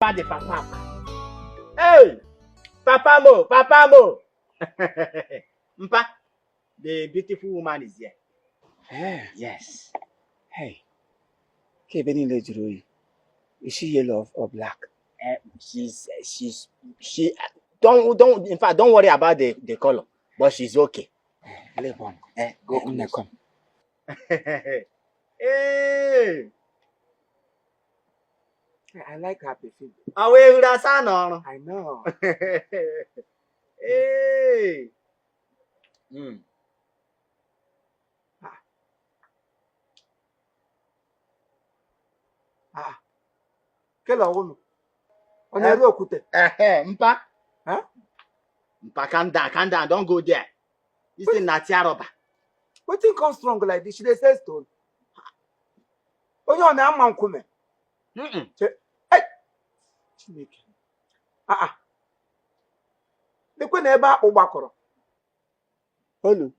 Papa the papa. Hey! Papa mo, Papa mo. Mpa, the beautiful woman is here. Hey. Yes. Hey. Ka ebe niile jụrụ oyi. Is she yellow or black? She's she don't in fact, don't worry about the color, but she's okay. Lebon. Eh, go Nne, close. come. Hey! I like her perfume. Awa ehuru asa n'ọrụ. I know. Hey! Ah. Ah. Kele ọwụnụ. Ọ na-ere okwute? Eh, mpa. Huh? Mpa, calm down, calm down, don't go there. This thing na tear rubber. Wetin come strong like this? She dey sell stone. Onye ọ na-ama nkume? Mm-mm. Hey! Chineke. Ah ah. Lekwe na ebe akpụ gbakọrọ. Olu.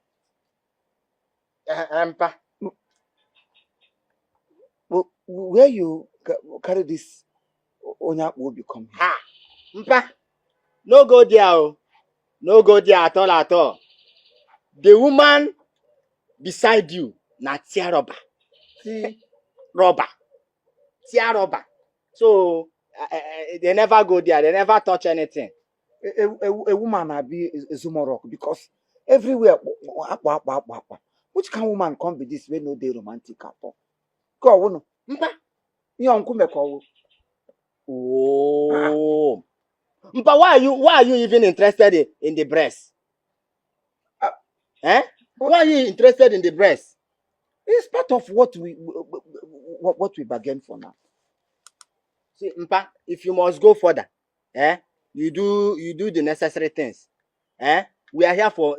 Eh, eh, mpa. Where you carry this onye akpụ obi come here? Ha! Mpa, no go there oh. No go there at all at all. The woman beside you na tear rubber. See? Rubber. Tear rubber. So they never go there. They never touch anything. A woman na be Zumorok because everywhere akpụ akpụ akpụ akpụ. Which kind woman come be this wey no dey romantic at all? Ka ọwụnụ? Mpa. Ihe nkume ka ọwụ. Oh. Mpa, why are you even interested in the breast? Eh? Why are you interested in the breast? It's part of what we bargain for now. See, Mpa, if you must go further, eh? You do the necessary things. Eh? We are here for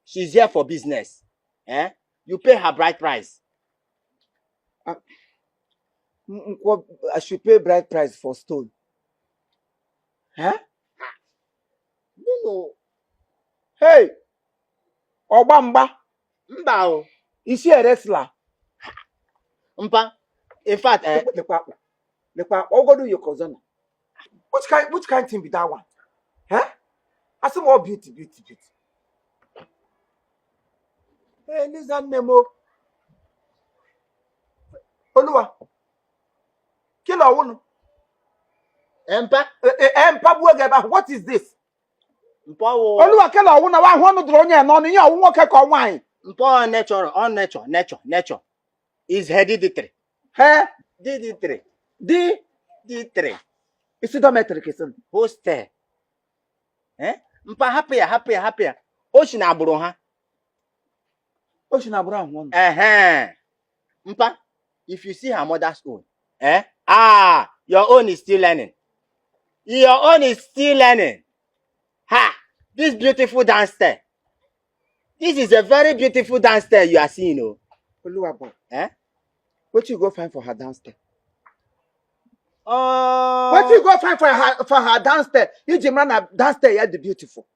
she's here for business. Eh? You pay her bride price. Nkwo, I should pay bride price for stone. Huh? No. Hey! Ọgba mgba. Mba o. Is she a wrestler? Mpa, in fact, eh, Lekwa akpụ. Lekwa akpụ. Ọgọdụ Yokozuna. Which kind thing be that one? Huh? I say more beauty, beauty, beauty. Hey, Liza nne m o. Oluwa. Kí lọ wụnụ? Mpa, Eh, mpa gbuo gị ebe ahụ. What is this? Mpa wo. Oluwa, kí lọ wụnụ? Wa ahụ ọnụ dụrụ onye a n'ọnụ. Ihe ọwụ nwoke ka ọ nwaanyị? Mpa, ọ nature, ọ nature, nature, nature. Is hereditary. He? DD3. D. D3. Isi dormitory kesin. Hostel. Eh? Mpa, hapụ ya, hapụ ya, hapụ ya. O si na agbụrụ ha. O si na agbụrụ ahụ ọnụ. Ehe. Mpa, if you see her mother's own, eh? Ah, your own is still learning. Your own is still learning. Ha! This beautiful dance step. This is a very beautiful dance step you are seeing, oh. Oluwa boy. Eh? Wetin you go find for her downstairs? Oh. Wetin you go find for her downstairs? Iji mara na downstairs ya dị beautiful.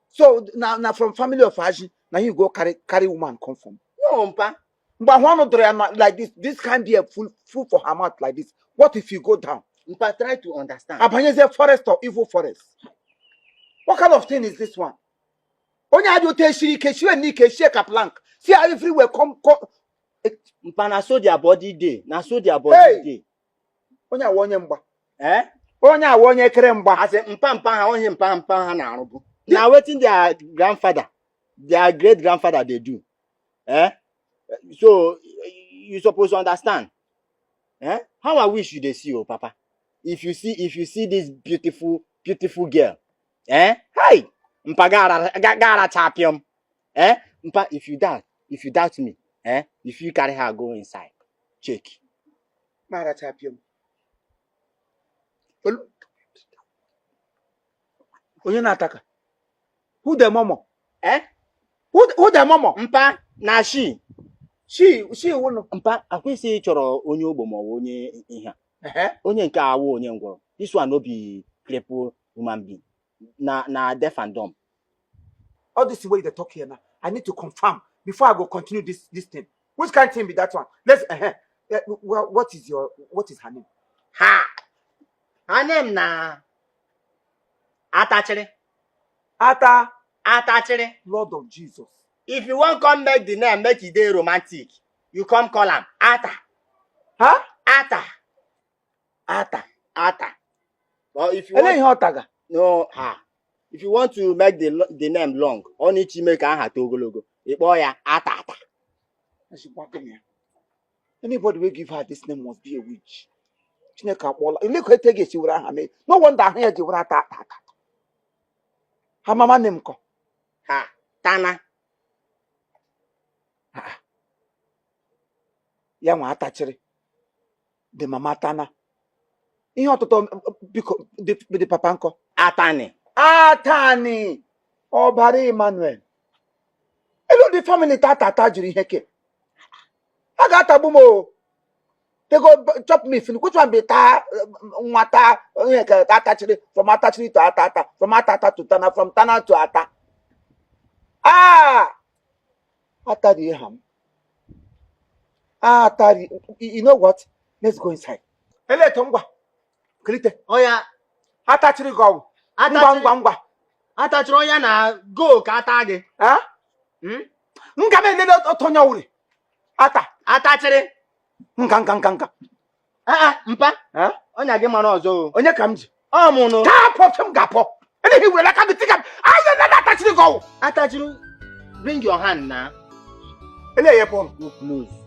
So na from family of Aji na you go carry woman come from. No, Mpa. Mgbe ahụ ọnụ dụrụ ya na like this, this kind be full for her mouth like this. What if you go down? Mpa, try to understand. Abanyezie forest or evil forest. What kind of thing is this one? Onye adị otu esiri ike, shie n'ike, shie ka plank. See how everywhere come. Mpa, na so their body dey. Na so their body Hey! dey. Onye awa onye mgba. Eh? Onye awa onye ekere mgba. As in, mpa mpa ha, onye mpa mpa ha na-arụbu. Na wetin their grandfather, their great grandfather dey do. Eh? So you suppose understand. Eh? How I wish you dey see, oh, Papa. If you see this beautiful, beautiful girl, eh? Hi! Mpa gara gara champion. Eh? Mpa, if you doubt me, eh? If you carry her go inside, check. Mara champion. Onye na-ataka? Who the momo? Eh? Who the momo? Mpa, na she. She wụnụ. Mpa, akwụsị chọrọ onye ogbo ma ọ bụ onye ihe a. Ehe. Onye nke a awụ onye ngwọrọ. This one no be cripple human being. Na deaf and dumb. All this way they talk here now. I need to confirm before I go continue this thing. Which kind thing be that one? Let's well, what is her name? Ha! Her name na Atachiri. Ata. Atachiri. Lord of Jesus. If you wan come make the name make e dey romantic, you come call am Ata. Ha? Ata. Ata. Ata. But if you Ele want ihe ọ taga? No, ha. If you want to make the name long, ọ na ime ka aha too ogologo, ị kpọọ ya Ata Ata. Anybody wey give her this name must be a witch. Chineke akpọọla. Ele ka ete ga-esi were aha mee? No wonder ahụ ya ji were ata ata ata. Ha mama name kọ. Ha, Tana. Ah. Ya nwa atachiri. The mama Tana. Ihe ọtụtụ biko the papa nkọ. Atani. Atani. Ọbara Emmanuel. Elu the family tata ata jiri ihe ke. A ga-atagbu m o. They go chop me finish. Which one be ta nwa ta ihe ka atachiri from atachiri to ata ata, from ata ata to Tana, from Tana to ata. Ah! Atari ham. Atari. You know what? Let's go inside. Eleto ngwa. Kilite. Oya. Atachiri gị ọwụ. Ngwa ngwa ngwa. Atachiri onye na go ka ata gị. Ha? Hmm? Nga m elele otu onye wuri. Ata. Atachiri. Nka nka nka nka. Ah ah, mpa. Ha? Ọnya gị mara ọzọ o. Onye ka m ji? Ọ mụ nụ. Taa pọ m ga-apọ. Eleghị were aka gị tiga m. Anya na atachiri gị ọwụ. Atachiri, bring your hand na. Ele ya pọ. Go close.